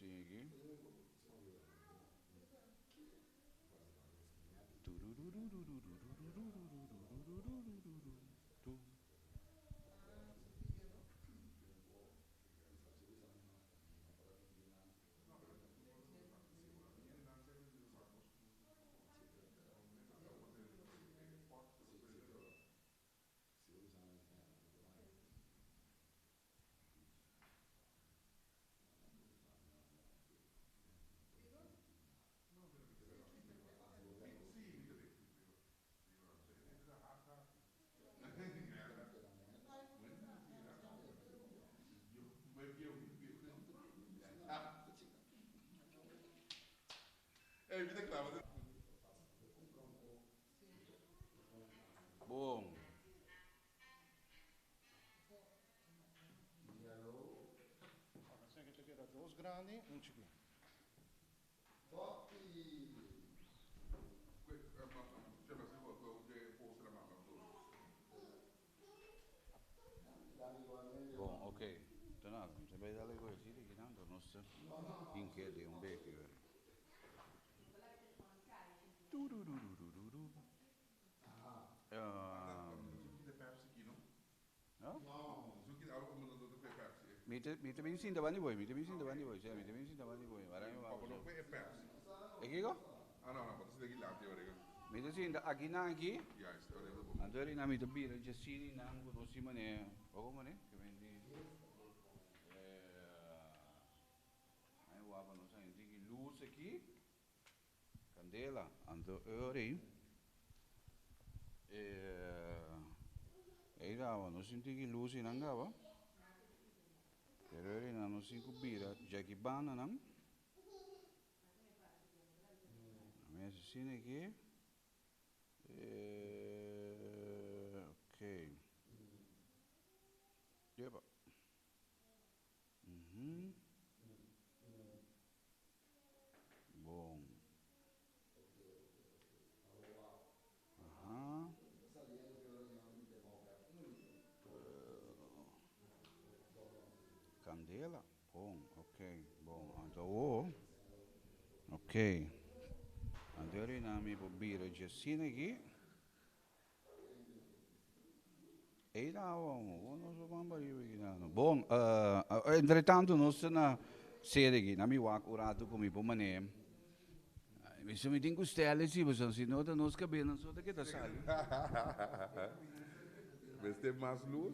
Sigui. Bon. Dos grandi, un chikí. Bon, ok. Ta nada, mi ta bay dale cu e sitio aki nan, nos ta hinke den un beki weri. Mi ta, mi ta bin sinta banda di boy, mi ta bin sinta banda di boy, sí, mi ta bin sinta banda di boy. Mara mi E kiko? Mi ta sinta aki nan aki. Anto eri nan mi ta bira dje nan ku nos tin manera, oko manera? Ke men di Ai wapa nos a hende ki lus aki. Candela, anto ori e gaba no sinti ki luz nan gaba, pero ori nan no sin ku bira djaki banda nan. Mi hasi asina aki, ok, yepa. Bon. Aha. Candela. Bon, ok. Bon, anto awo. Ok. Anto ahorita mi por bira dje asina aki. Ei ta awo, nos lo ban bariba aki na. Bon, entre tanto nos ta na sede aki, na mi wak un rato ku mi por man'é. Mi sa mi tin ku stèl si, pasobra si no ta nos kabes so ta keda sali. Mester mas lus.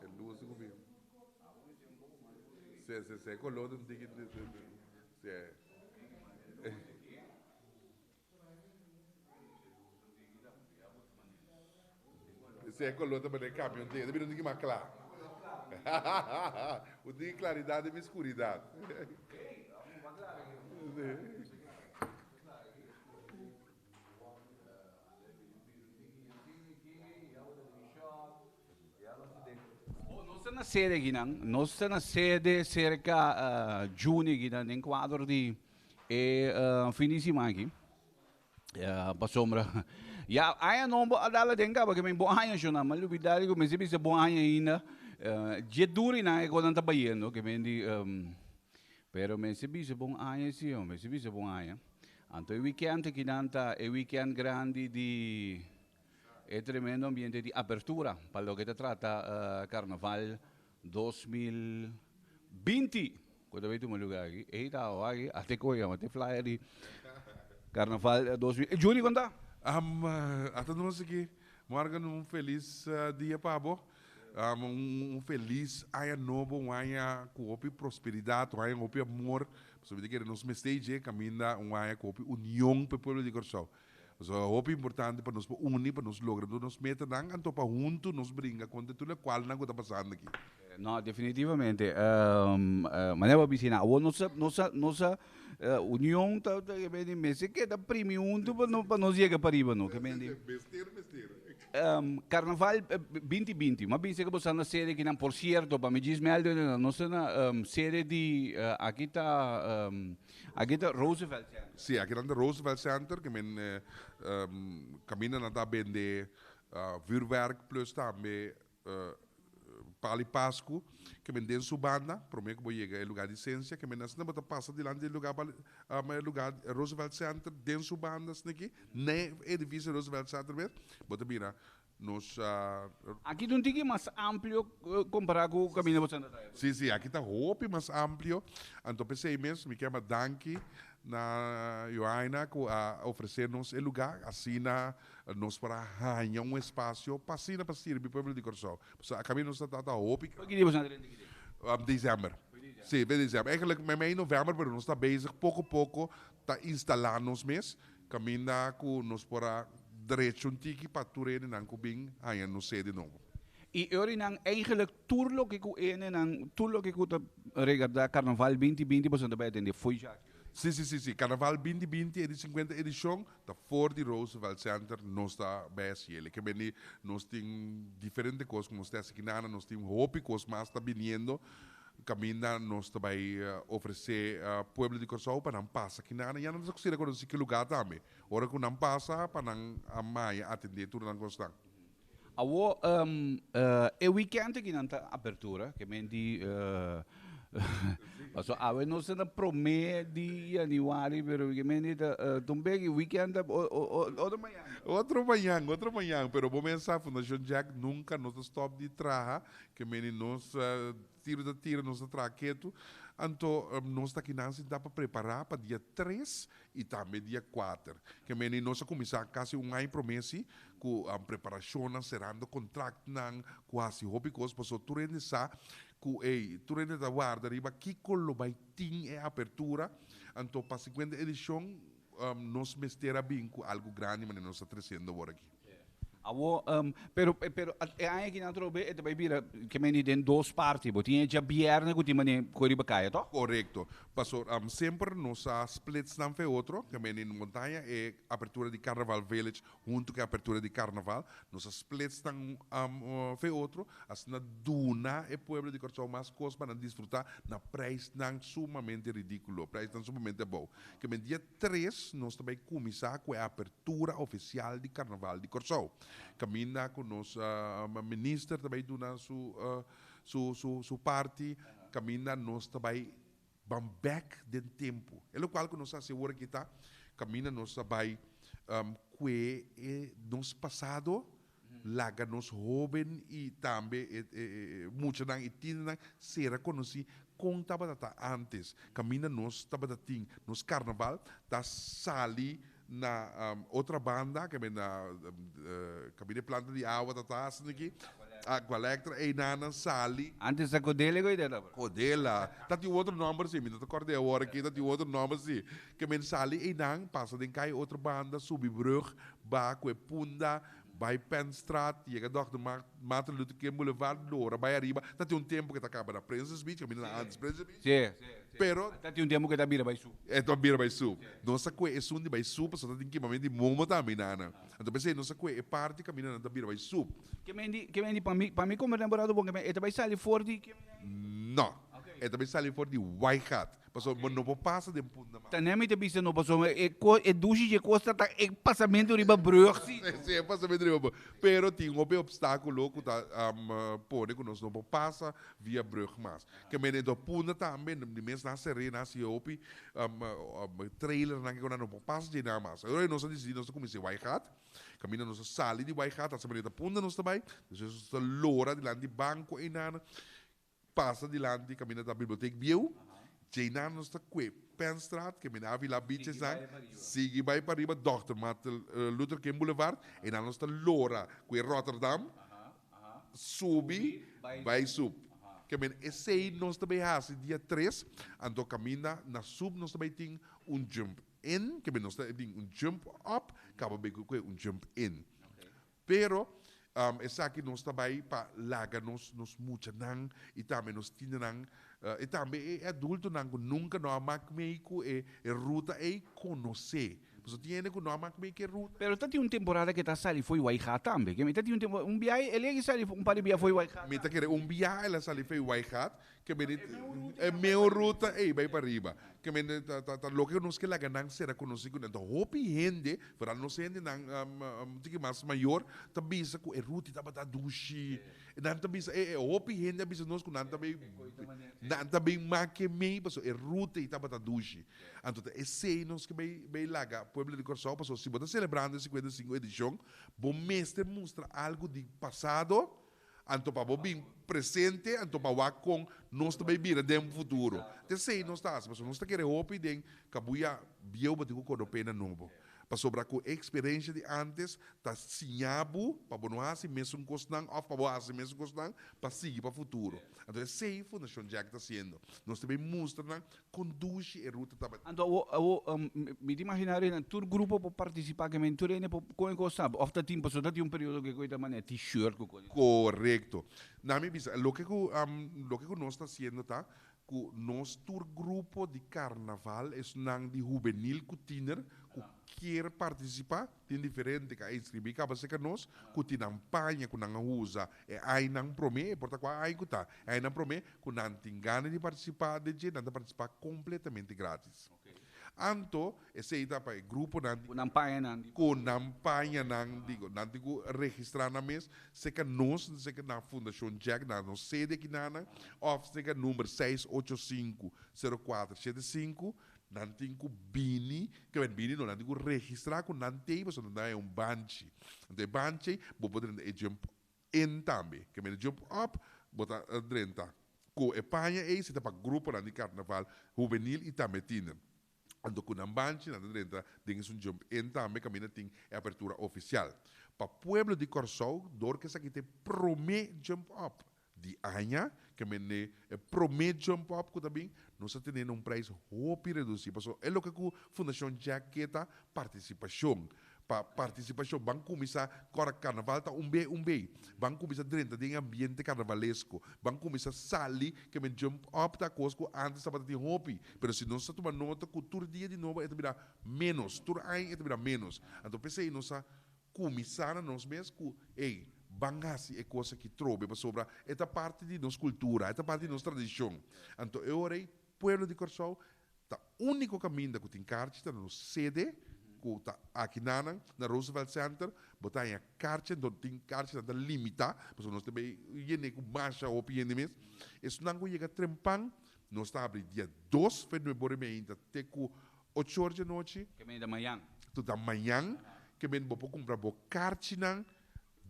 E luz ku bin. Se se se color un tiki se. Se color ta manera cambia un tiki, ta bira un tiki mas cla. Un tiki claridad den mi scuridad. Nos ta na sede akinan, nos ta na sede serka Juni akinan den kuadro di e fin di siman aki. Pasobra ya aña nobo a dal aden kaba ke men bo aña shona, mi a lubida di ku mester bisa bo aña ainda. Dje durinan e konan ta bayendo ke men di pero mester bisa bon aña si, mester bisa bon aña. Anto e weekend akinan ta e weekend grandi di e tremendo ambiente di apertura pa loke ta trata Carnaval 2020 cu ta bay tuma lugar aki. Ey ta awo aki, ate koe yama te flyer di Carnaval 2000. Juni con ta? Ata nos aki. Morgan un felis dia pa bo. Un felis aña nobo, un aña ku hopi prosperidat, un aña ku hopi amor. Pasobra mi ta kere nos mester dje kaminda un aña ku hopi union pa e pueblo di Kòrsou. Pasobra hopi importante pa nos por uni, pa nos logra tur nos metanan, anto pa huntu nos bringa kontra tur lokualnan ku ta pasando aki. No, definitivamente. Manera bo a bisa awor nos a, nos a, nos a union ta, ta, mester keda primi huntu pa nos yega pariba, no? Mester, mester. Carnaval 2020, m'a bisa ku bo sa na sede kinan, por cierto, pa mi djis melde nos ta na sede di, aki ta, aki ta Roosevelt Center. Sí, aki nan ta Roosevelt Center, ke men kaminda nan ta bende vuurwerk plus tambe Pali Pasku, ke men den su banda, prome ku bo yega e lugar di sensia, ke men asina bo ta pasa dilanti e lugar e lugar Roosevelt Center den su banda asina aki, ne e edifisio Roosevelt Center mes, bo ta mira nos. Aki ta un tiki mas amplio kompara ku kaminda bo Santa Taya. Si, si, aki ta hopi mas amplio, anto p'esei mes mi kier danki na Johaina ku a ofrese nos e lugar, asina Nos por a haña un espasio pa asina pa sirbi pueblo di Kòrsou. Pasobra a kaminda nos ta trata hopi. Ki dia boso a drenta ki dia? December. Sí, den december. Eigenlijk mei november, pero nos ta bezig poko poko ta instalá nos mes kaminda ku nos por a drecha un tiki pa tur hendenan ku bin haña nos sede nobo. I e orinan eigenlijk tur loke ku hendenan, tur loke ku ta regardá Karnaval 2020 boso ta bai atendé fo'i djaki. Sí, sí, sí, sí. Karnaval 2020 e di 50 edishon Ta for di Roosevelt Center nos ta bay haci el. E ke bini nos tin diferente cos cu nos ta haci kinana, nos tin hopi cos mas ta biniendo caminda nos ta bay ofrece pueblo di Corsou pa nan pasa kinana. Ya nan ta considera cu nan si ki lugar tambe. Ora cu nan pasa pa nan a maya atende tur nan cosnan. Awor e weekend aki nan ta apertura, ke men di paso awe nos ta na prome di januari, pero ke men di ta tumbe ki weekend ta otro mañan. Otro mañan, otro mañan, pero bo men sa Fundacion Jack nunca no ta stop di traha, ke men di nos tiro ta tira, nos ta traha ketu, anto nos ta kinan sinta pa prepara pa dia 3 i tambe dia 4. Ke meni nos a kuminsá kasi un aña promé si ku preparashonnan, serando kontraktnan, ku hasi hopi kos, pasobra tur hende sa ku ey, tur hende ta warda riba kiko lo bai tin e apertura. Anto pa 50 edishon nos mester a bin ku algu grandi manera nos ta tresiendo awor aki. Awor, pero, pero e aña aki nan atrobe e ta bai bira ke meni den dos parti. Bo tin e djabièrnè ku tin manera ku riba kaya, tòg? Korekto. Pasobra semper nos a splits nan fe otro. Ke meni Montaña e apertura di Carnaval Village huntu ku e apertura di Carnaval. Nos a splits nan fe otro. Asina duna e pueblo di Kòrsou mas kos pa nan disfrutá na preisnan sumamente ridíkulo, preisnan sumamente abou. Ke men dia 3 nos ta bai kuminsá ku e apertura ofisial di Karnaval di Kòrsou. Kaminda ku nos minister ta bai duna su su su su parti, kaminda nos ta bai ban bèk den tempu. E lokual ku nos a hasi awor aki ta kaminda nos ta bai kue e nos pasado, laga nos hóben i tambe e e muchanan i tienernan sera konosí kon tabata ta ántes. Kaminda nos tabata tin nos karnaval ta sali na otra banda, ke na kaminda e planta di awa ta ta asina aki, Aqualectra, einan nan sali. Antes ta Codela ku idea tabata? Codela. Ta tin otro nòmber si, mi no ta kòrda awor aki, ta tin otro nòmber si. Ke men sali einan, pasa den kai otra banda, subi brug, baha ku e punda, Bai Penstraat, yega Dòkter Martin Luther King Boulevard, lora bai ariba. Ta tin un tempu ke ta kaba na Princess Beach, kaminda na antes Princess Beach. Sí, sí, sí. Pero. Ta tin un tempu ke ta bira bai Sup. E ta bira bai Sup. Nos a kue esun di bai Sup pasobra ta tin kimamento di momo tambe nana. Anto p'esei nos a kue e parti kaminda nan ta bira bai Sup. Ke men di, ke men di, pa mi, pa mi komprende bo rato bon, ke men, e ta bai sali for di ke men. No. E ta bai sali for di Waaigat. Pasobra bo no por pasa den Punta Mar. Ta ne mi ta bisa no, pasobra e ko, e dushi dje kos ta ta e pasamentu riba brug si. Si, e pasamentu riba brug. Pero tin hopi obstaculo cu ta pone cu nos no por pasa via brug mas. Ke mende do Punda tambe, di mes nan ser'é, nan hasi hopi trailernan ke nan no por pasa dje nan mas. Awor nos a dicidi nos ta cuminsa e Waaigat. Caminda nos a sali di Waaigat, hasta manera ta Punda nos ta bay. Despues nos ta lora dilanti banco eynan. Pasa dilanti kaminda ta Bibliotek Bieu, djeinan nos ta kue Penstraat, ke mene Avila Beach esnan, sigui bai pariba Dòkter Martin Luther King Boulevard, einan nos ta lora kue Rotterdam, subi bai Sup. Ke mene esei nos ta bai hasi dia 3, anto kaminda na Sup nos ta bai tin un jump in, ke mene nos ta tin un jump up, kaba bai kue un jump in. Pero, esaki nos ta bai pa laga nos nos muchanan i tambe nos tienernan i tambe e adultonan ku nunka no a mak mei ku e ruta ei konosé. Pasobra tin hende ku no a mak mei ke ruta. Pero ta tin un temporada ke ta sali fo'i Waigá tambe. Ke mi ta tin un tempo, un biaha el a sali un par di bia fo'i Waigá Mi ta kere un biaha el a sali fo'i Waigá, ke mende e meu ruta ei bai pa riba. Ke mende ta ta ta loke nos ke laga nan sera konosí ku nan. Ta hopi hende, foral nos hendenan un tiki mas mayor, ta bisa ku e ruta tabata dushi. Nan ta bisa, e hopi hende a bisa nos ku nan ta bay, nan ta bay make mei pasobra e ruta ei tabata dushi. Anto ta esei nos ke bay bay laga pueblo di Kòrsou pasobra si bo ta selebrando e 55 edishon, bo mester mustra algu di pasado, anto pa bo bin presente, anto pa wak kon nos ta bay bira den futuro. Ta esei nos ta hasi pasobra nos ta kere hopi den kabuya bieu bo tin ku koropé na nobo. Pasobra ku e eksperensha di ántes ta siña bo pa bo no hasi mesun kosnan òf pa bo hasi mesun kosnan pa sigui pa futuro. Anto esei Fundashon Jack ta hasiendo. Nos ta bin mustra nan kon dushi e ruta tabata. Anto awo, awo, mi ta imaginá rei tur grupo por partisipá ke men tur hende por kon e kos ta òf ta tin pasobra ta tin un periodo ke koe ta manera t-shirt ku kos. Korekto. Na mi bisa loke ku loke ku nos ta hasiendo ta Ku nos tur grupo di karnaval, esnan di hubenil ku tiner ku kier partisipá, tin diferente ku a inskribí kaba serka nos, ku tin nan paña ku nan a usa e ainan promé, e por ta kua ai ku ta, e ainan promé ku nan tin gana di partisipá den dje, nan ta partisipá kompletamente grátis. Anto, esei ta pa e gruponan di. Ku nan pañanan di. Ku nan pañanan digo, nan tin ku registrá nan mes serka nos, serka na Fundashon Jack, na nos sede akinanan, òf serka number seis ocho sinku, sero kuater shete sinku, nan tin ku bini, ke men bini no, nan tin ku registrá ku nan t'ei pasobra nan ta haña un banchi. Anto e banchi ei bo por drenta e jump in tambe. Ke men e jump up, bo ta drenta. Ku e paña ei si ta pa gruponan di karnaval hubenil i tambe tiner. Anto ku nan banchi nan ta drenta den esun jump in tambe kaminda tin e apertura ofisial. Pa pueblo di Kòrsou dor ku esaki ta e promé jump up di aña, ke men e promé jump up ku ta bin, nos ta tene na un preis hopi redusí pasobra e loke ku Fundashon Jack ke ta partisipashon. Pa partisipashon ban kuminsá kòrda karnaval ta un be un be. Ban kuminsá drenta den e ambiente karnavalesko. Ban kuminsá sali ke men jump up ta kos ku ántes tabata tin hopi. Pero si nos ta tuma nota ku tur dia di nobo e ta bira ménos, tur aña e ta bira ménos. Anto p'esei nos a kuminsá na nos mes ku, ey, ban hasi e kos aki trobe pasobra e ta parti di nos kultura, e ta parti di nos tradishon. Anto e ora ei pueblo di Kòrsou Ta úniko kaminda ku tin karchi ta na nos sede ku ta aki nanan na Roosevelt Center. Bo ta haña karchi, anto tin karchinan ta limitá pasobra nos ta bay yene ku masha hopi hende mes. Esnan ku yega trempan nos ta habri dia dos fe nuebe ora i meinta te ku ocho or djanochi. Ke mende ta mañan. Tu ta mañan. Ke mende bo por kumpra bo karchinan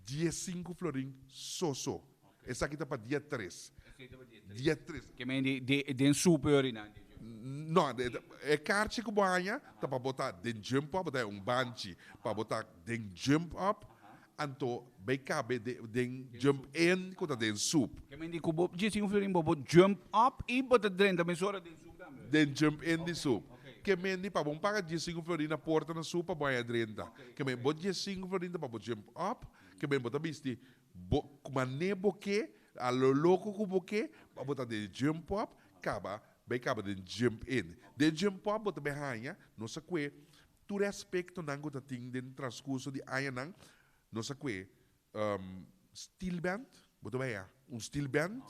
15 florin so so. Esaki ta pa dia tres. Dia tres. Ke men di den super i nan. No, e karchi ku bo haña ta pa bo ta den jump up, bo ta haña un banchi pa bo ta den jump up, anto bay kabe den jump in ku ta den sup. Ke men di ku bo 15 florin bo por jump up i bo ta drenta mesora den sup tambe. Den jump in di sup. Ke men di pa bo paga 15 florin na porta na sup pa bo haña drenta. Ke men bo 15 florin ta pa bo jump up, ke men bo ta bisti Bo mané bo ke, a lo loko ku bo ke, pa bo ta den jump up, kaba bai kaba den jump in. Den jump up bo ta bai haña, nos a kue tur e aspektonan ku ta tin den transkurso di añanan, nos a kue steel band, bo ta bai haña un steel band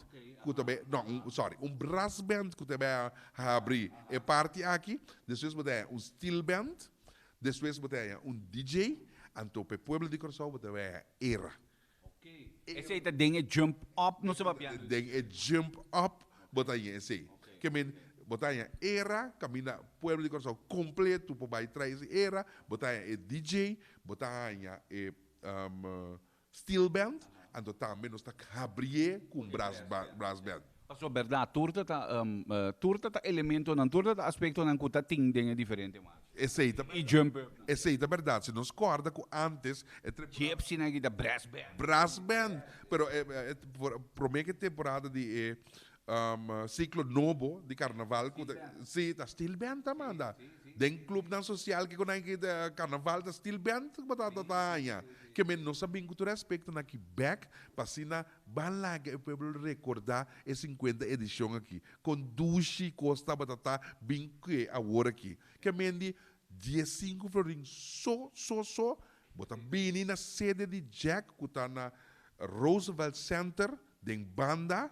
ku ta bai, no, un, sorry, un brass band ku ta bai habri e parti aki, despues bo ta haña un steel band, Despues bo ta haña un DJ, anto pa e pueblo di Kòrsou bo ta bai haña era. Esei ta den e jump up nos ta papiando? Den e jump up bo ta haña esei. Ke men bo ta haña era kaminda pueblo di Kòrsou kompleto por bai trae ese era, bo ta haña e DJ, bo ta haña e steel band, anto tambe nos ta habrié ku un brass brass band. Pasobra bèrdat tur ta ta tur ta ta elementonan, tur ta ta aspektonan ku ta tin den e diferente marcha. Esei ta I jump up nan. Esei ta bèrdat. Si nos kòrda ku ántes e temporada. Gypsy nan kita brass band. Brass band. Pero e e promé ku e temporada di e Siklo nobo di karnaval ku ta si ta steel band ta manda. Den klupnan sosial kiko nan ki karnaval ta steel band ku bo ta ta haña. Ke men nos a bin ku tur e aspektonan aki bèk pa asina ban laga e pueblo rekordá e 50 edishon aki. Kon dushi kos tabata ta bin ke awor aki. Ke men di. 15 florin so, so, so. Bo ta bini na sede di Jack, ku ta na Roosevelt Center, den banda,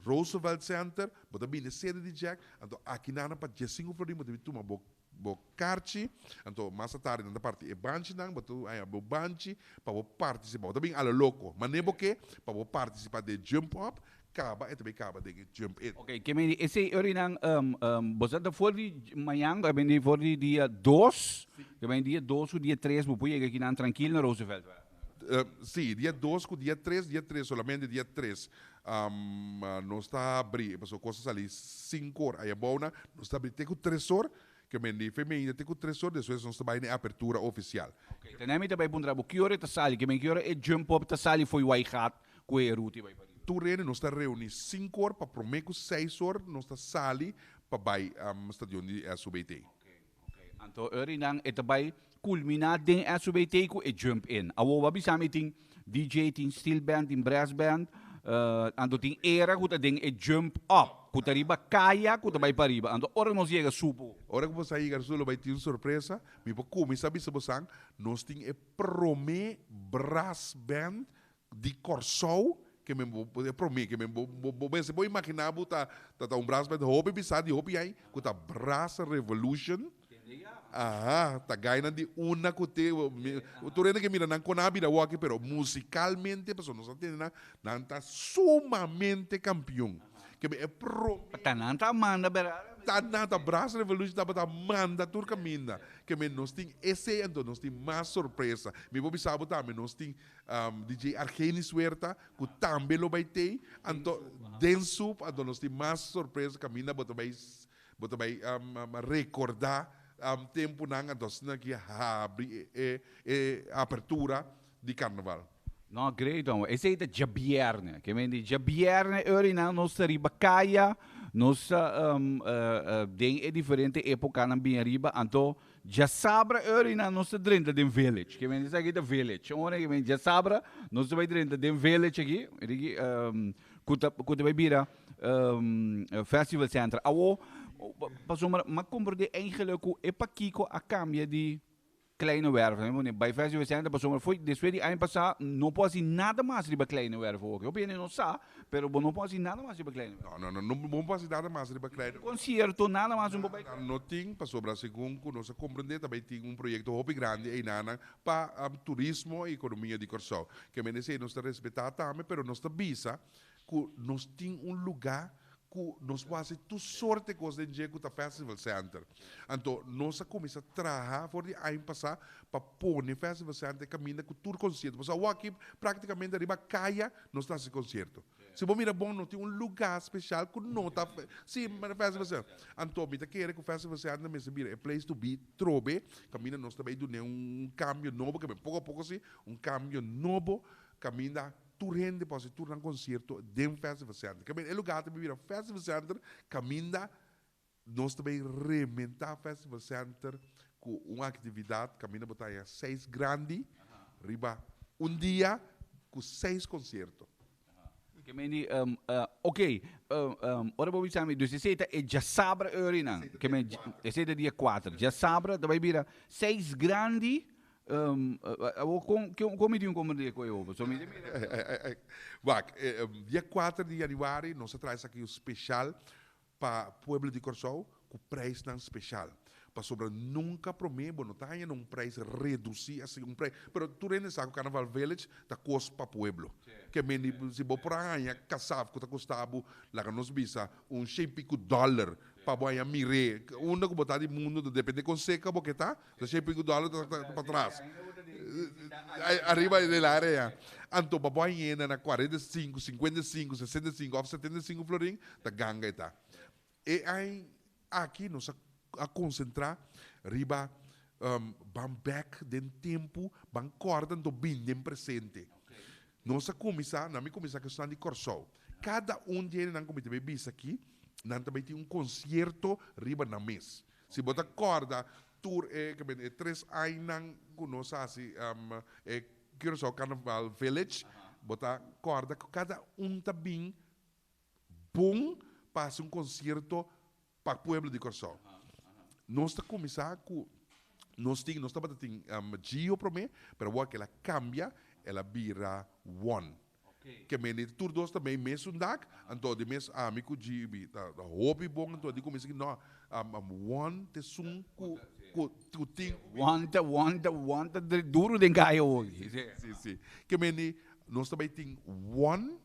Roosevelt Center, bo ta bini sede di Jack, anto aki nana pa 15 florin bo ta bin tuma bo bo karchi, anto mas atardi nan ta parti e banchinan, bo ta haña bo banchi pa bo partisipá. Bo ta bin a lo loko, manera bo ke pa bo partisipá den Jump Up, kaba e ta bin kaba den e Jump In. Ok, ke men di esei orinan bo sa ta for di mañan, ke men di for di dia dos, ke men dia dos ku dia tres bo por yega akinan trankil na Roosevelt. Sí, dia dos ku dia tres, dia tres solamente dia tres nos ta habri, pasobra kos ta sali sinku or ayabou nan, nos ta habri te ku tres or, ke men di femenina te ku tres or, despues nos ta bai na e apertura ofisial. Ok, tene mi ta bai puntra bo ki ora e ta sali, ke men ki ora e jump up ta sali fo'i Waigat ku e ruti bai pariba? Tur hende nos ta reuni sinku or pa prome ku seis or nos ta sali pa bai stadion di SUBT. Ok, ok. Anto Urinan e ta bai culmina den SUBT cu e jump in. Awor bo a bisa mi tin DJ, tin steel band, tin brass band, anto tin era cu ta den e jump up, cu ta riba caya cu ta bai pariba. Anto ora nos yega Supo. Ora cu bo a yega Supo lo bai tin un sorpresa. Mi por cuminsa bisa bosan, nos tin e prome brass band Di Kòrsou ke men bo e promé ke men bo bo mester bo imaginá bo ta ta un brass band hopi bisá di hopi aña ku ta Brass Revolution aha ta gainan di una ku te tur hende ke mira nan kon a bira wòki pero musikalmente pasobra nos a tende nan nan ta sumamente kampion ke men e promé Ta nan ta manda bèrdat. Ta nan ta Brass Revolution tabata manda tur kaminda ke men nos tin esei anto nos tin mas sorpresa mi por bisa bo tambe nos tin DJ Argenis Huerta cu tambe lo bay tey, anto den soep, anto nos tin mas sorpresa caminda bo ta bay bo ta bay recorda temponan, anto asina ki habri e e apertura di carnaval. No, great homber. Esey ta djabierne. Ke men di djabierne eurinan nos ta riba caya, nos ta den e diferente epocanan bin ariba, anto Djasabra early nan nos ta drenta den village. Ke men esaki ta village. Ora ke men djasabra nos ta bai drenta den village aki, Ricky, ku ta ku ta bai bira festival center. Awo, pasobra m'a komprendé eigenlijk ku e pakiko a kambia di Kleine Werf. Bai festival center pasobra fo'i despues di aña pasá no por hasi nada mas riba Kleine Werf oke. Hopi hende no sa. Pero bo no por hasi nada mas riba Kleine Werf. No, no, no, bo no por hasi nada mas riba Kleine Werf. Concierto, nada mas un por bai. Nada no tin, pasobra segun cu nos a comprende ta bay tin un proyecto hopi grandi eynanan pa turismo y economia di Corsou. Ke men esey nos ta respeta tambe, pero nos ta bisa cu nos tin un lugar cu nos por haci tur soort di cos den dje cu ta Festival Center. Anto nos a cuminsa traha for di aña pasa pa pone Festival Center caminda cu tur concierto. Pasobra awor aki practicamente riba caya nos ta hasi concierto. Si bo mira bon no tin un lugar special cu no ta si Festival Center. Anto mi ta kere cu Festival Center mester bira e place to be trobe caminda nos ta bay dune un cambio nobo ke poco a poco si un cambio nobo caminda tur hende por hasi tur nan concierto den Festival Center. Caminda e lugar ta bay bira Festival Center caminda nos ta bay rementa Festival Center cu un actividad caminda bo ta haya seis grandi riba un dia cu seis concierto. Ke men di, ok, ora bo bisa mi, dus esei ta e djasabra eurinan, ke men, esei ta dia kuater, djasabra ta bai bira seis grandi, awor kon, kon mi tin un komprendé ku e hopi? So mi ta mira. Wak, dia kuater di januari nos a traha esaki un special pa pueblo di Kòrsou ku preisnan speshal. Pasobra nunka promé bo no ta haña na un preis redusí asina, un preis, pero tur hende sa ku Carnaval Village ta kos pa pueblo. Ke men di si bo por a haña kasaf ku ta kosta bo, laga nos bisa, un shen piku dòler pa bo haña mir'é, unda ku bo ta di mundu ta depende kon seka bo ke ta, ta shen piku dòler ta patras. Ariba del área. Anto pa bo hañ'é na 45, 55, 65 òf 75 florin, Ta ganga e ta. E añ aki nos a a konsentrá riba ban bèk den tempu, ban kòrda anto bin den presente. Nos a kuminsá, na mi kuminsá ku esnan di Kòrsou. Kada un di hendenan ku mi ta bai bisa aki, nan ta bai tin un konsierto riba nan mes. Si bo ta kòrda tur e e tres añnan ku nos a hasi e Curaçao Carnaval Village, bo ta kòrda ku kada un ta bin bon pa hasi un konsierto pa pueblo di Kòrsou. Nos ta kuminsá ku. Nos tin, nos tabata tin Gio promé, pero awor ku el a kambia, el a bira One. Ke mende tur dos ta mei mesun dak, anto di mes ami ku Gibi ta hopi bon, anto di kuminsá ki no, One ta esun ku ku ku tin. One ta, One ta, One ta duru den kaya awor. Si, si. Ke mende nos ta bai tin One,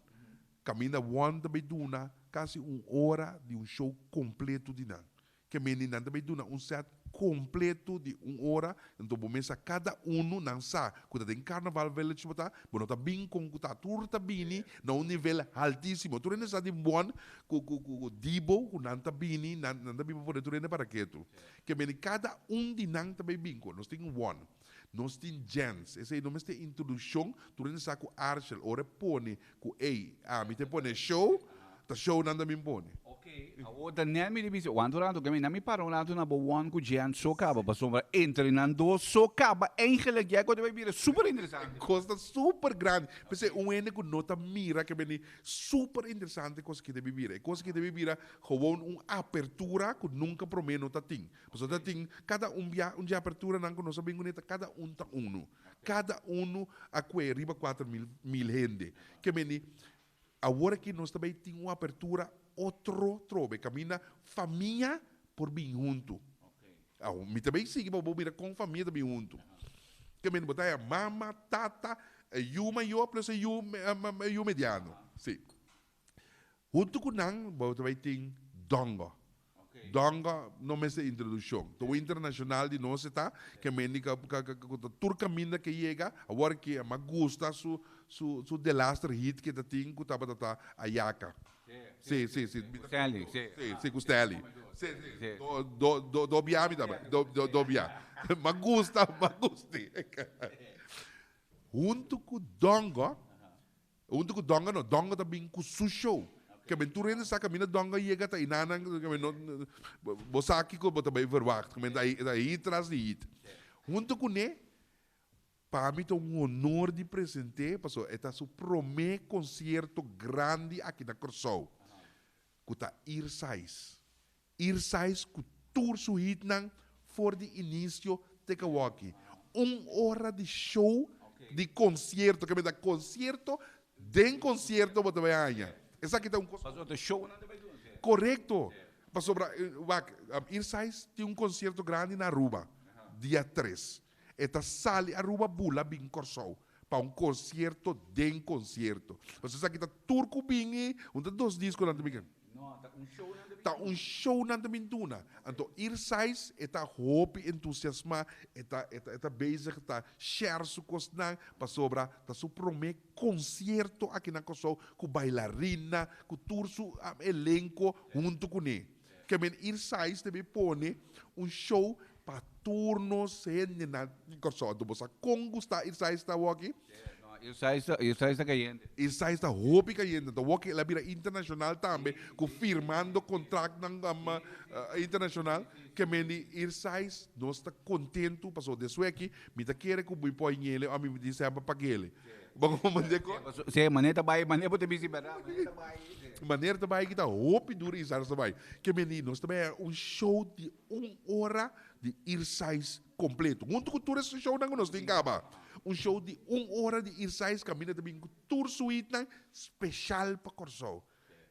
kaminda One ta bai duna kasi un ora di un show kompleto di nan. Ke mende nan ta bay duna un set completo di un ora, enton bo mesa cada uno nan sa cu ta den Carnaval Village bo ta, bo no ta bin con cu ta, tur ta bini na un nivel altisimo, tur hende sa di bon cu cu cu di bo cu nan ta bini, nan nan ta bin pa pone tur hende para ketu. Ke mende cada un di nan ta bay bin cu, nos tin one, nos tin Jens, esey no mester introduccion, tur hende sa cu Arshel ora e pone cu ey ami ta pone show, ta show nan ta bin pone. Ok, awor ta net mi di bisa, wanta un rato, kemi na mi para un rato na bo one cu Jen so caba, pasobra entre nan dos so caba eigenlijk ya e cosa ta bay bira super interesante. Cos ta super grandi, p'esey un hende cu no ta mira ke bini super interesante cos aki ta bay bira, e cos aki ta bay bira gewoon un apertura cu nunca prome no ta tin, pasobra ta tin cada un bia un dje aperturanan cu nos a bin cune ta cada un ta uno. Kada unu a kue riba 4000 mil hende. Ke meni, awor aki nos ta bai tin un apertura otro trobe, kaminda famia por bin huntu. Awo, mi ta bai sigui pa bo mira kon famia ta bin huntu. Ke meni, bo ta haya mama, tata, e yu mayor plus e yu, e yu mediano. Si. Huntu ku nan bo ta bai tin Dongo. Dongo no mester introduccion. Ta un internacional di nos e ta, ke mende ka ka ka ku ta tur kaminda ke yega, awor ke a gusta su su su delaster hit ke ta tin ku tabata ta Ayaka. Si, si, si. Ku Stanley, si. Si, si, ku Stanley. Si, si. Do do do do bia mi tabata, do do do bia. M'a gusta, m'a gusti. Huntu ku Dongo. Huntu ku Donga no, Donga ta bin ku su show. Ke men tur hende sa kaminda Donga yega ta inanan, ke men no, bo sa kiko bo ta bai verwacht, ke men ta ta hit tras di hit. Huntu kuné, pa mi ta un honor di present'é, pasobra e ta su promé konsierto grandi aki na Kòrsou, ku ta Irsais. Irsais ku tur su hitnan for di inisio te kawoki. Un ora di show di konsierto, ke mester konsierto den konsierto bo ta bai haña. Esaki ta un kos. Pasobra ta shownan ta bai duna. Korekto. Pasobra wak, Irsais tin un konsierto grandi na Aruba dia tres. E ta sali Aruba bula bin Kòrsou pa un konsierto den konsierto. Pasobra esaki ta tur ku bin i un ta dos diskonan ta bin. No, ta un show nan ta bin Ta un show nan ta bin duna. Anto Irsais e ta hopi entusiasmá, e ta e ta e ta bezig ta share su kosnan pasobra ta su promé konsierto aki na Kòrsou ku bailarina, ku tur su elenko huntu kuné. Ke men Irsais debe pone un show pa tur nos hendenan di Kòrsou. Anto bo sa kon gustá Irsais ta awoki? No, Irsais ta, Irsais ta kayente. Irsais ta hopi kayente. Anto awoki el a bira internashonal tambe ku firmando kontraktnan internashonal. Ke men di Irsais nos ta kontentu pasobra despues aki mi ta kere ku mi por ñele òf mi di semper pag'ele. Bo comprende ko? Sí, manera ta bai, manera bo ta bisti berdad, manera ta bai. Manera ta bai ki ta hopi duro Irsais ta bai. Ke men di nos ta bai un show di un ora di Irsais kompleto. Huntu ku tur e shownan ku nos tin kaba. Un show di un ora di Irsais kaminda ta bin ku tur suitenan speshal pa Kòrsou.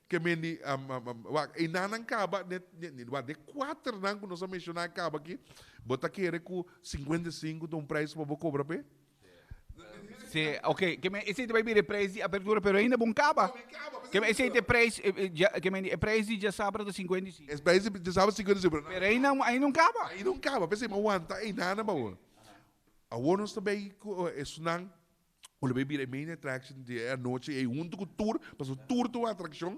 Ke men di, wak, einanan kaba, net, net, wak, de kuaternan ku nos a menshoná kaba aki, bo ta kere ku 55 ta un prijs pa bo kobra p'e? Sí, ok. Ke men, esei ta bai bira e prijs di apertura, pero ainda bon kaba. Ke men, esei ta e prijs, ke men, e prijs di djasabra ta 55. E prijs di djasabra 55, pero. Pero ainda, ainda un kaba. Ainda un kaba, p'esei mi a wanta einana pa awor. Awor nos ta bai ku esunnan ku lo bai bira e main attraction di e anochi ei huntu ku tur, pasobra tur ta un atrakshon.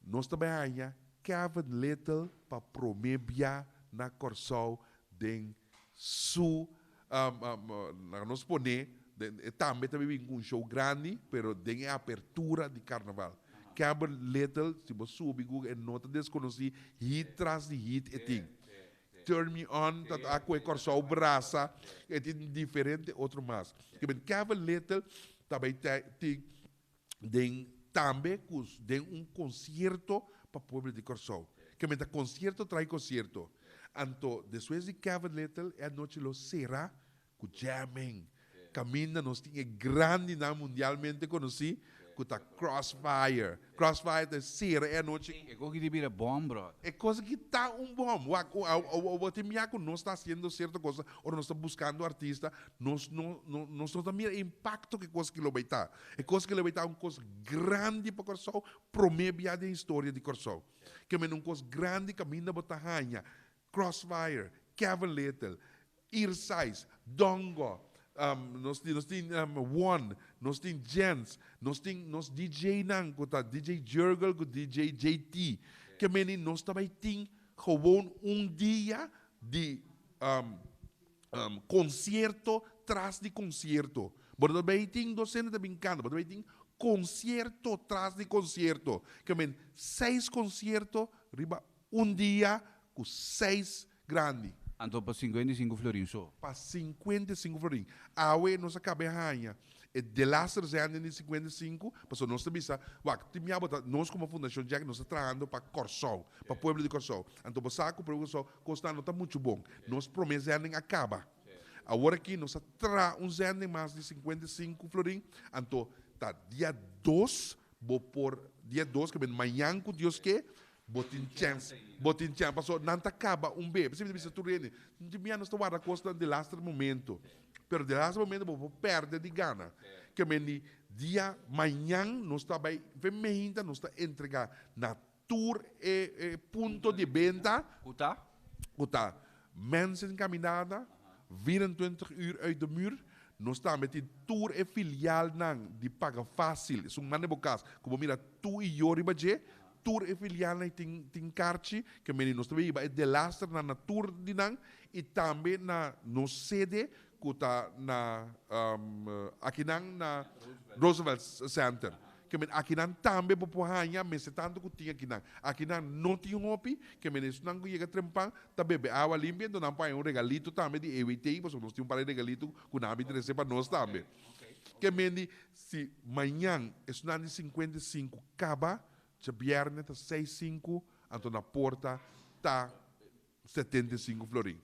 Nos ta bai haña Kevin Little pa promé bia na Kòrsou den su laga nos pone e tambe ta bin ku un show grandi pero den e apertura di karnaval. Kevin Little si bo subi Google e no ta deskonosí hit tras di hit e tin. Turn Me On ta ta ku e Kòrsou brasa e tin diferente otro mas. Kevin Little ta bai tin den tambe ku den un konsierto pa pueblo di Kòrsou. Ke men ta konsierto trai konsierto. Anto despues di Kevin Little e anochi lo sera ku jamming. Kaminda nos tin e grandinan mundialmente konosí ku ta Crossfire. Crossfire ta sera e anochi. E kos aki ta bira bòm, bròder. E kos aki ta un bòm. Wak, awor tin mia ku nos ta hasiendo sierto kos, ora nos ta buskando artista, nos no, nos no ta mira e impakto ku e kos aki lo bai ta. E kos aki lo bai ta un kos grandi pa Kòrsou, promé bia den historia di Kòrsou. Ke men un kos grandi kaminda bo ta haña Crossfire, Kevin Little, Irsais, Dongo, nos tin nos tin One, nos tin Jens, nos tin nos DJ nan ku ta DJ Jurgel ku DJ JT. Ke meni nos ta bai tin gewoon un dia di konsierto tras di konsierto. Bo no ta bai tin docente ta bin kanta, bo ta bai tin konsierto tras di konsierto. Ke men seis konsierto riba un dia ku seis grandi. Anto pa 55 florin so. Pa 55 florin. Awe nos a kaba e haña e delaster zending di 55, pasobra nos ta bisa, wak, tin mia bo ta, nos komo Fundashon Jack nos ta trahando pa Kòrsou, pa pueblo di Kòrsou. Anto bo sa ku pueblo di Kòrsou kosnan no ta muchu bon. Nos promé zending a kaba. Awor aki nos a traha un zending mas di 55 florin, anto ta dia dos bo por, dia dos ke ben mañan ku Dios ke, Bo tin chèns, bo tin chèns, pasobra nan ta kaba un be. P'esei mi ta bisa tur hende, di mia nos ta warda kosnan delaster momento, pero delaster momento bo por pèrdè di gana. Ke men di dia mañan nos ta bai fe meinta nos ta entregá na tur e e punto di benta. Ku ta? Ku ta Mensen Caminada, 24 uur uit de muur. Nos tambe tin tur e filialnan di Paga Fácil, esun manda bo kas ku bo mira tu i yo riba dje. Tur e filialnan tin tin karchi ke meni nos ta hiba e delasternan na tur di nan i tambe na nos sede ku ta na akinan na Roosevelt Center. Ke men akinan tambe bo por haña mester tantu ku tin akinan. Akinan no tin hopi, ke men esunnan ku yega trempan ta bebe awa limpia enton nan por haña un regalito tambe di EWT pasobra nos tin un par di regalito ku nan a bin trese pa nos tambe. Ke men di si mañan esunnan di 55 kaba, djabièrnè ta seis sinku, anto na porta ta 75 florin.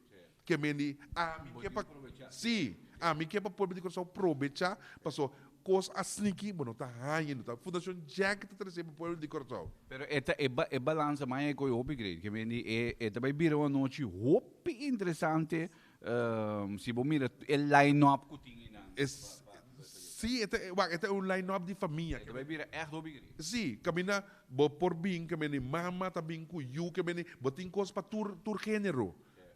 Ke men di, ami ke pa, si, ami ke pa pueblo di Kòrsou probechá, paso kos a sniki bo no ta haña, no ta Fundashon Jack ta trese pa pueblo di Kòrsou. Pero e ta e e balansa maña e koe hopi great, ke men di e e ta bai bira un anochi hopi interesante si bo mira e line up ku tin einan. E si e ta wak e ta un line up di famia. E ta bai bira ègt hopi great. Si, kaminda bo por bin ke men di mama ta bin ku yu ke men di bo tin kos pa tur tur género.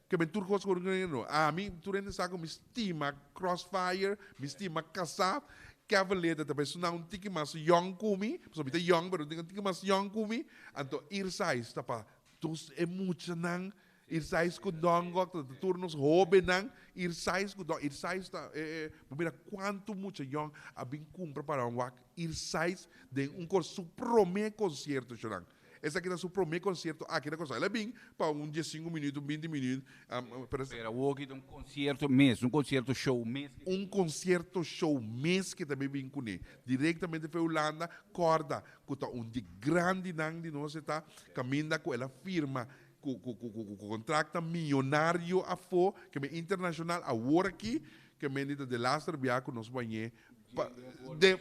Ke men tur kos ku género. Ami tur hende sa ku mi stima Crossfire, mi stima Kasá. Kevin Leda ta bai suna un tiki mas yòn ku mi, pasobra mi ta yòn pero un tiki mas yòn ku mi. Anto Irsais ta pa tur e muchanan, Irsais ku Dongok ta tur nos hóbennan, Irsais ku Dongok, Irsais ta e bo mira kuantu mucha yòn a bin kumpra para wak Irsais den un kos su promé konsierto shonnan. Esaki ta su promé konsierto aki na Kòrsou. El a bin pa un diesinku minüt, un binti minüt, pero. Pero awor aki ta un konsierto mes, un konsierto show mes. Un konsierto show mes ke ta bin kuné. Direktamente for Hulanda, kòrda ku ta un di grandinan di nos e ta, kaminda ku el a firma ku ku ku ku kontrakto miyonario afó, ke men internashonal, awor aki ke men di ta delaster bia ku nos bañ'é pa den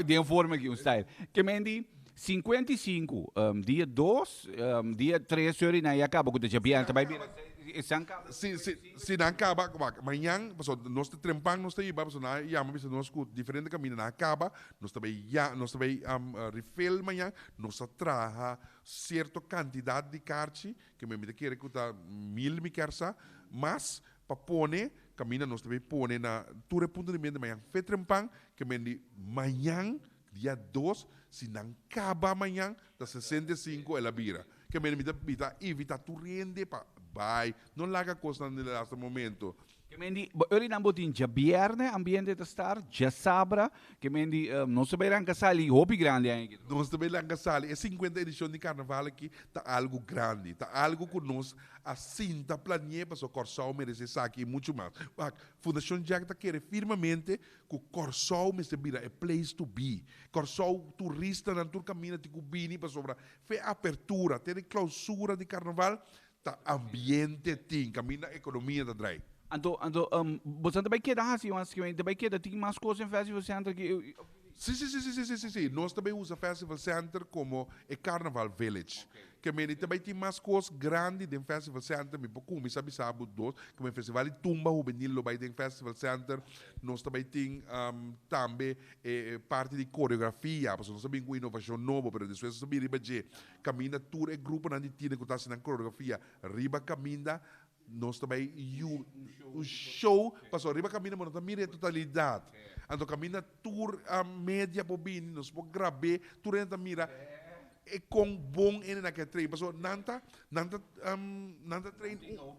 Den forma aki, un style. Ke men di 55, dia dos, dia tres sorry nan ya kaba ku ta djabièrnè ta bai bira esnan kaba. Si, si, si nan kaba, wak, mañan, pasobra nos ta trempan nos ta hiba, pasobra nan a yama bisa nos ku diferente kaminda nan a kaba, nos ta bai ya, nos ta bai refill mañan, nos ta traha sierto kantidat di karchi, ke mi ta kere ku ta mil mi kier sa, mas pa pone kaminda nos ta bai pone na tur e punto di benta mañan fe trempan, ke men di mañan dia dos, si nan kaba mañan ta 65 el a bira. Ke men mi ta mi ta invita tur hende pa bai, no laga kosnan den laatste momento. Ke men di, bo ori nan bo tin djabièrnè ambiente ta start, djasabra, ke men di nos ta bai ranka sali hopi grandi aña aki. Nos ta bai ranka sali, e 50 edishon di karnaval aki ta algu grandi, ta algu ku nos a sinta plani'é pasobra Kòrsou meresé esaki i muchu mas. Wak, Fundashon Jack ta kere firmemente ku Kòrsou mester bira e place to be. Kòrsou, turistanan tur kaminda tin ku bini pasobra fe apertura te den klousura di karnaval. Ta ambiente tin, kaminda ekonomia ta drai. Anto, anto, boso ta bai keda hasi mas ki ta bai keda tin mas kos den Festival Center ki. Si, si, si, si, si, si, si, si. Nos ta bai usa Festival Center komo e Carnaval Village. Ke meni ta bai tin mas kos grandi den Festival Center. Mi por kuminsá bisa bo dos, ke men Festival di Tumba Hubenil lo bai den Festival Center. Nos ta bai tin tambe e parti di koreografia, pasobra nos ta bin ku inovashon nobo, pero despues nos ta bin riba dje. Kaminda tur e gruponan di tiner ku ta hasi nan koreografia riba kaminda, nos ta bai yu un show, pasobra riba kaminda bo no ta mira e totalidat. Anto kaminda tur media por bini, nos por grab'é, tur hende ta mira e kon bon hende nan ke train, pasobra nan ta nan ta nan ta train un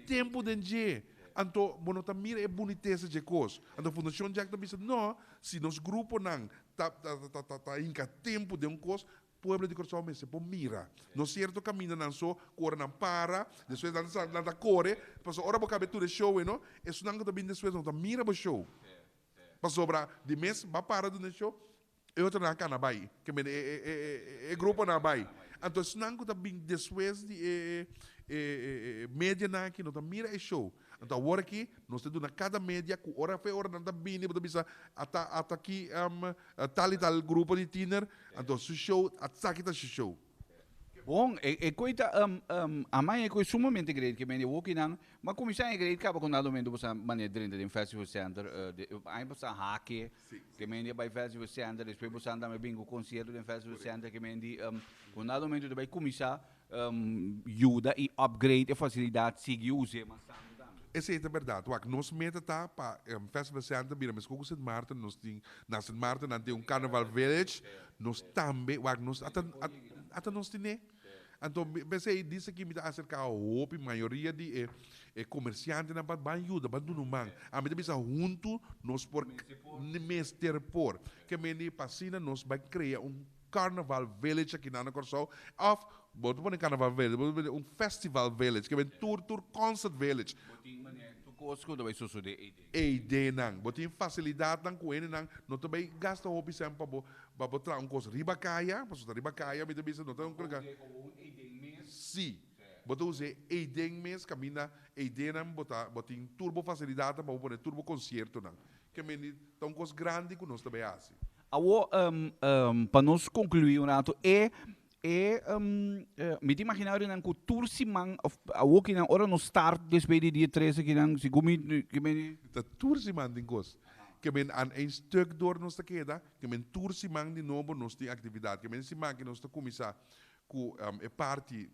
tempu den dje. Anto bo no ta mira e bunitesa dje kos. Anto Fundashon Jack ta bisa, no, si nos gruponan ta ta ta ta hinka tempu den un kos, Pueblo di Kòrsou mester por mira. No sierto kaminda nan so ku ora nan para, despues nan sa nan ta kore, pasobra ora bo kabe tur e show ei no, esunnan ku ta bini despues no ta mira bo show. Pasobra di mes bo a para duna e show, e otronan a kana bai, ke mende e e e e gruponan a bai. Anto esunnan ku ta bini despues di e e e medianan aki no ta mira e show. Anto awor aki nos ta duna kada media ku ora fe ora nan ta bini bo ta bisa ata ata aki tal i tal grupo di tiner, anto su show atsaki ta su show. Bon, e e koi ta amai e koi sumamente great ke mende wokinan, ma kuminsá e great kaba ku nada momento bo sa manera drenta den Festival Center, de aña pasá hake ke mende a bai Festival Center, despues bo sa tambe bin ku konsierto den Festival Center ke mende ku nada momento ta bai kuminsá Yuda i upgrade e fasilidat sigui us'é mas tantu tambe. Esei ta bèrdat. Wak, nos meta ta pa Festival Center bira meskos ku Sint Maarten. Nos tin, na Sint Maarten nan tin un Carnaval Village. Nos tambe, wak, nos ata, ata nos tin'é. Anto, p'esei dis aki mi ta aserká hopi, mayoria di e e komersiantenan pa ban yuda, ban duna un man. Ami ta bisa huntu nos por, mester por. Ke mende pa asina nos bai krea un Carnaval Village aki na na Kòrsou òf bo ta pone Carnaval Village, bo ta pone un Festival Village, ke ben tur tur Concert Village. Bo tin manera tur kos ku ta bai sosodé ei den. Ei den nan. Bo tin fasilidatnan ku hendenan no ta bai gasta hopi sèn pa bo pa bo traha un kos riba kaya, pasobra ta riba kaya mi ta bisa no ta un Bo ta usa gewoon ei den mes. Sí. Bo ta usa ei den mes kaminda ei den nan bo ta bo tin tur bo fasilidatnan pa bo pone tur bo konsiertonan. Ke mende ta un kos grandi ku nos ta bai hasi. Awor, pa nos conclui un rato, e, e, mi ta imagina ahora cu tur siman, of awor kinan, ora nos start despues di dia trece kinan, segun mi, ke men. Ta tur siman tin cos. Ke men aan een stuk door nos ta keda, ke men tur siman di nobo nos tin actividad. Ke men siman aki nos ta cuminsa cu e parti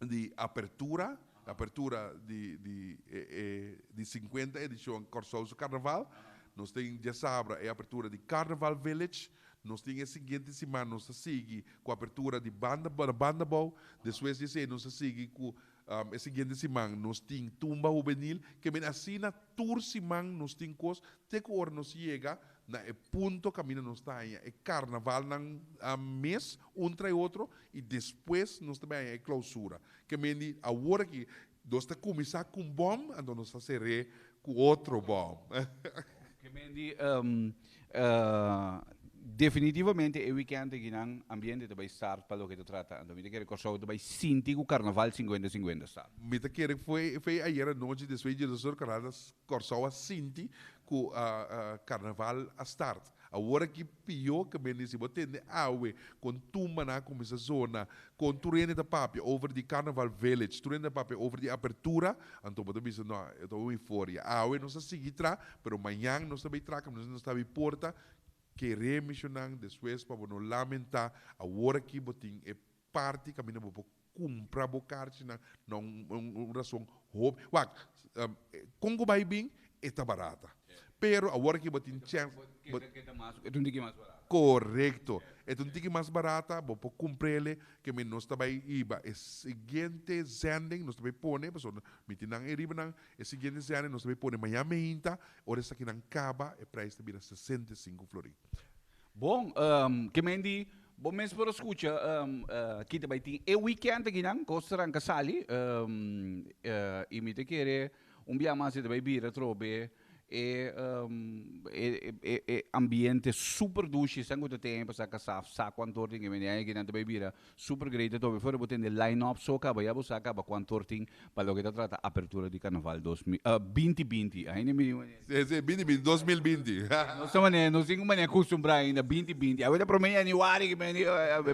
di apertura, apertura di di e e di 50 edicion Kòrsou su Karnaval. Nos tin djasabra e apertura di Carnaval Village. Nos tin e siguiente siman nos ta sigui ku apertura di Banda Banda Bou. Despues di esei nos ta sigui ku e siguiente siman nos tin Tumba Hubenil. Ke men asina tur siman nos tin kos te ku ora nos yega na e punto kaminda nos ta haña e karnavalnan mes un trai otro i despues nos ta bai haña e klousura. Ke men di awor aki nos ta kuminsá ku un bòm anto nos ta ser'é ku otro bòm. Ke men di definitivamente e wikènt akinan ambiente ta bai start pa loke ta trata. Anto mi ta kere Kòrsou ta bai sinti ku karnaval sinkuenta sinkuenta start. Mi ta kere foi foi ayera nochi despues di Dioso Karnaval Kòrsou a sinti ku karnaval a start. Awor aki pió ke men di si bo tende awe kon tumbanan a kuminsá zona, kon tur hende ta papia over di Carnaval Village, tur hende ta papia over di apertura, anto bo ta bisa no, e ta un euforia. Awe nos a sigui tra, pero mañan nos ta bay tra kaminda nos ta habri porta, kere misionnan despues pa bo no lamentá. Awor aki bo tin e parti kaminda bo por Kumpra bo karchinan na un rason hopi. Wak, kon ku bai bin, e ta barata. Pero awor aki bo tin chèns. E ta un tiki mas barata. Korekto. E ta un tiki mas barata, bo por kumpr'el, ke mi nos ta bai hiba e siguiente zending, nos ta bai pone, pasobra mi tin nan e riba nan, e siguiente zending nos ta bai pone mañana meinta, ora esakinan kaba, e prijs ta bira 65 florin. Bon, ke men di, bo mes por a skucha ki ta bai tin e weekend akinan, kos ta ranka sali, i mi ta kere un bia mas e ta bai bira atrobe. E e e ambiente super dushi esnan ku ta ten pa sa kasá sa kuantu or tin ke bini aña kinan ta bai bira super great atrobe fuera bo tende line up so kaba ya bo sa kaba kuantu or tin pa loke ta trata apertura di karnaval dos mil binti binti ainda mi Si si binti binti 2020. Nos ta manera nos tin ku manera kustumbrá ainda binti binti awe ta prome januari ke bini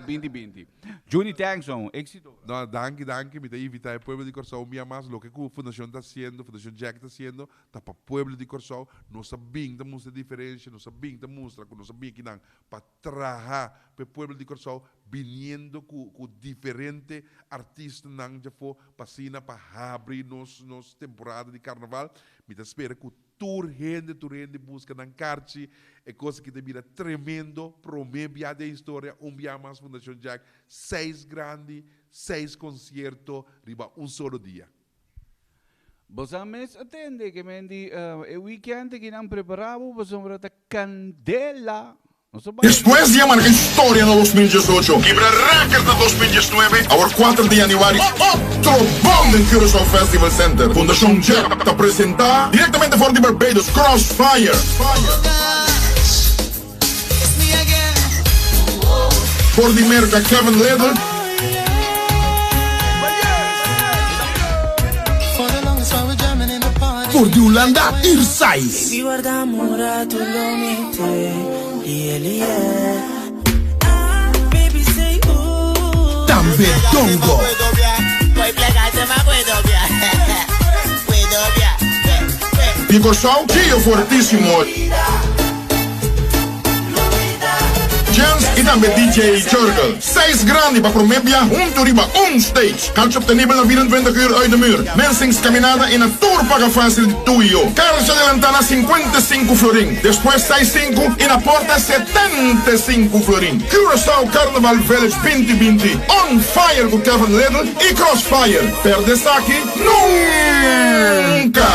binti binti Juni thanks man éxito. No danki danki mi ta invitá e pueblo di Kòrsou un bia mas loke ku fundashon ta hasiendo fundashon Jack ta hasiendo Ta pa pueblo di Kòrsou, nos a bin ta mustra e diferensha, nos a bin ta mustra ku nos a bin akinan pa traha pa e pueblo di Kòrsou, biniendo ku ku diferente artistanan djafó pa asina pa habri nos nos temporada di karnaval. Mi ta spera ku tur hende tur hende buska nan karchi, e kos aki ta bira tremendo, promé bia den historia, un bia mas Fundashon Jack, seis grandi, seis konsierto riba un solo dia. Boso mes a tende ke men di e weekend aki nan prepara bo pasobra ta kandela. Nos a bai. Despues di a marka historia na 2018, kibra record na 2019, awor kuater di januari otro bom den Curaçao Festival Center. Fundashon Jep ta presenta direktamente for di Barbados, Crossfire. For di Merka, Kevin Little. For di Hulanda, Irsais. Tambe Dongo. Di Kòrsou, Gio Fortissimo. Jens y tambe DJ Jurgel. Seis grandi pa prome bia hunto riba un stage. Karchi obtenibel na 24 uur uit de muur, Mensing's Caminada y na tur paga facil di tuyo. Karchi adelanta na 55 florin, despues 65 y na porta 75 florin. Curaçao Carnival Village 2020 On fire cu Kevin Little y Crossfire. Perde esaki nunca!